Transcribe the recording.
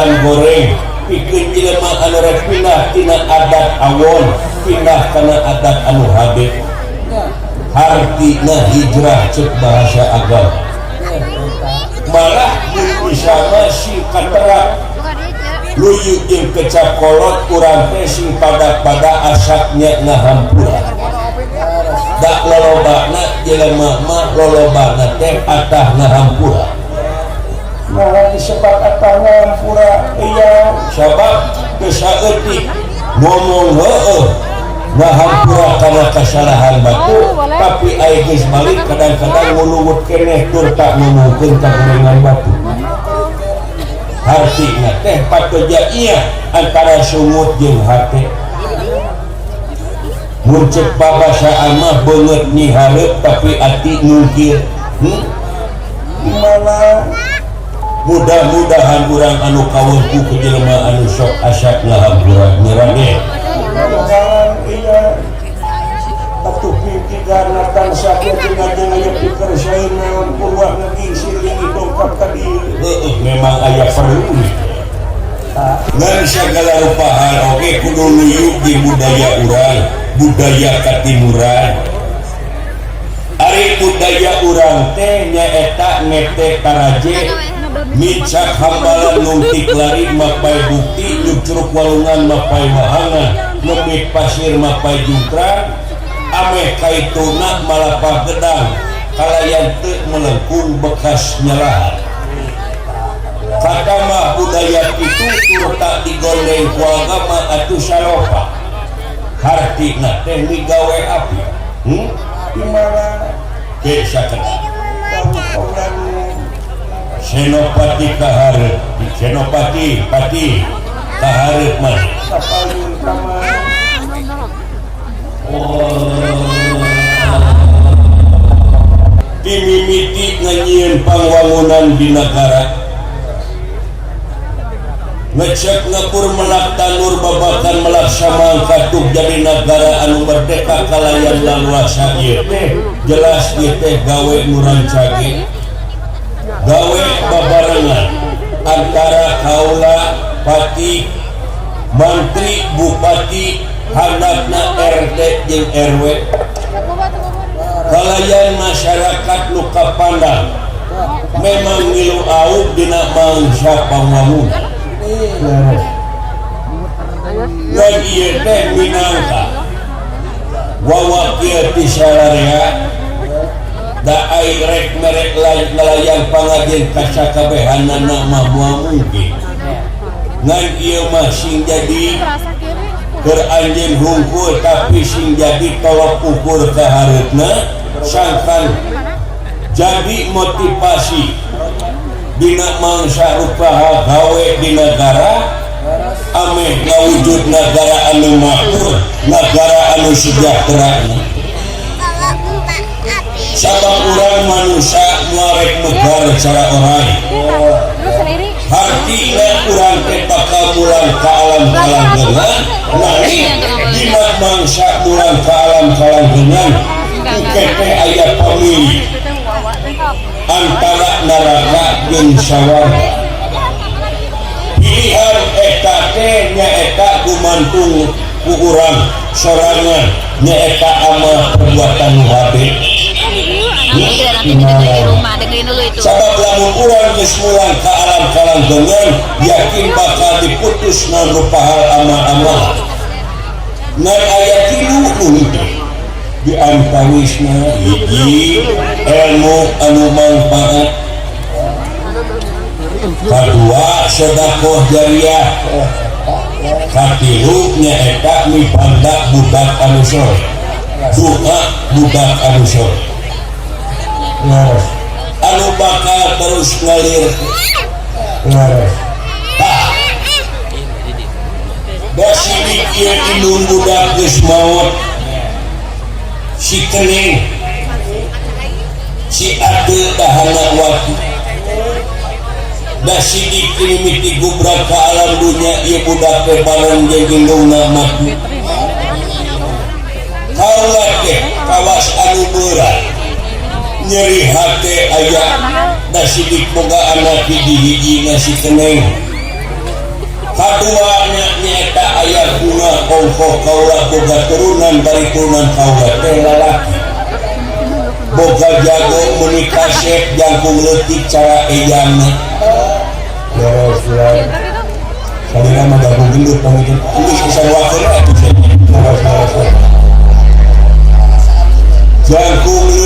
alam goreng pikeun jelema anu rek pindah tina adat awon pindah kana adat anu hade. Hartina hijrah cek bahasa agama. Malah mun bisa sing katerak luyu jeung kecap kolot urang teh sing pada-pada asapnya ngahampura. Dak lolobana jelema mah lolobana teh atah ngahampura. Malah disebat atah ngahampura iya sabab teu saeutik ngomong heueuh ngahampura kana kasalahan batu tapi aya geus balik kadang-kadang nguluwut keneh tur tak ngomongkeun kagorengan batu. Hartina teh patoja iya antara sungut jeung hate. Mun cek babasaan mah beungeut nyihareup tapi ati mungkir. Malah mudah-mudahan urang anu kawengku ku jelema anu sok asap ngahampura nyerang. Iya atuh pikiran tansah jeung aya pikir saeun naon purwah ngegingsir dongkap ka dieu. Heueuh memang aya perlu. Ngan sagala rupa hal oge kudu luyu di budaya urang, budaya katimuran. Ari budaya urang teh nyaeta ngete karaje micak hambalan nungtik lari mapai bukti nyucruk walungan mapai wahangan ngemit pasir mapai jungkrang ameh kaituna malapah gedang kalayan teu melengkung bekas nyelahan. Kata mah budaya itu tur tak digondeng ku agama atuh salopa. Hartina teh migawe api. Dimana ke sakedap Senopati kahareup, Senopati pati kahareup mah. Dimimiti nganyieun pangwangunan di nagara. Ngecek ngepur melak tanur babakan melak samangka tuk jadi nagara anu merdeka kalayan laluasa ieu teh jelas ieu teh gawe nu rancage. Gawe babarengan antara kaula, pati, mantri, bupati, handapna RT jeung RW. Kalayan masyarakat nu kapandang memang ngilu aub dina mangsa pangwangunan. Dan ieu teh minangka wawakil ti sararea da ai rek merek ngalayan pangajen ka sakabehanana mah moal mungkin. Ngan ieu mah sing jadi keur anjeun hungkul tapi sing jadi tolok ukur ka hareupna sangkan jadi motivasi dina mangsa rupaha gawe di negara ameh ngawujud negara anu makmur, negara anu sejahtera. Sabab urang manusia muarek megar cara orang. Hartina urang teh bakal mulang ka alam kalanggengan, nanging dina mangsa mulang ka alam kalanggengan engke teh aya pamilih antara neraka jeung sawarga. Pilihan eta teh nyaeta gumantung ku urang sorangan nyaeta amal perbuatan nu hade. Nanti dengerin di rumah, dengerin dulu itu. Sabab lamun urang geus mulang ka alam kalanggengan yakin bakal diputus naon rupa hal amal-amal. Ngan aya tilu nu henteu. Di antawisna hiji ilmu anu manfaat, kadua sedekah jariah, katilu nyaeta mibanda budak anu soleh, doa budak anu soleh anu bakal terus ngalir. Tah da sidik ieu indung budak geus maot, si kening si ade dahana watu da sidik mimiti gubrak ka alam dunya ieu budak teh bareng jeung indungna mati. Kaula teh kawas anu berat nyeri hate aya da sidik boga anak hiji-hiji na si keneng. Kaduana nyaeta aya bunga ongkoh kaula boga turunan dari turunan kaula teh lalaki boga jago meuni kasep jangkung leutik cara ejangna. Leres lah. Salira mah gabung gendut pamikeun geus bisa wakeun atuh. Leres, leres. Jangkung.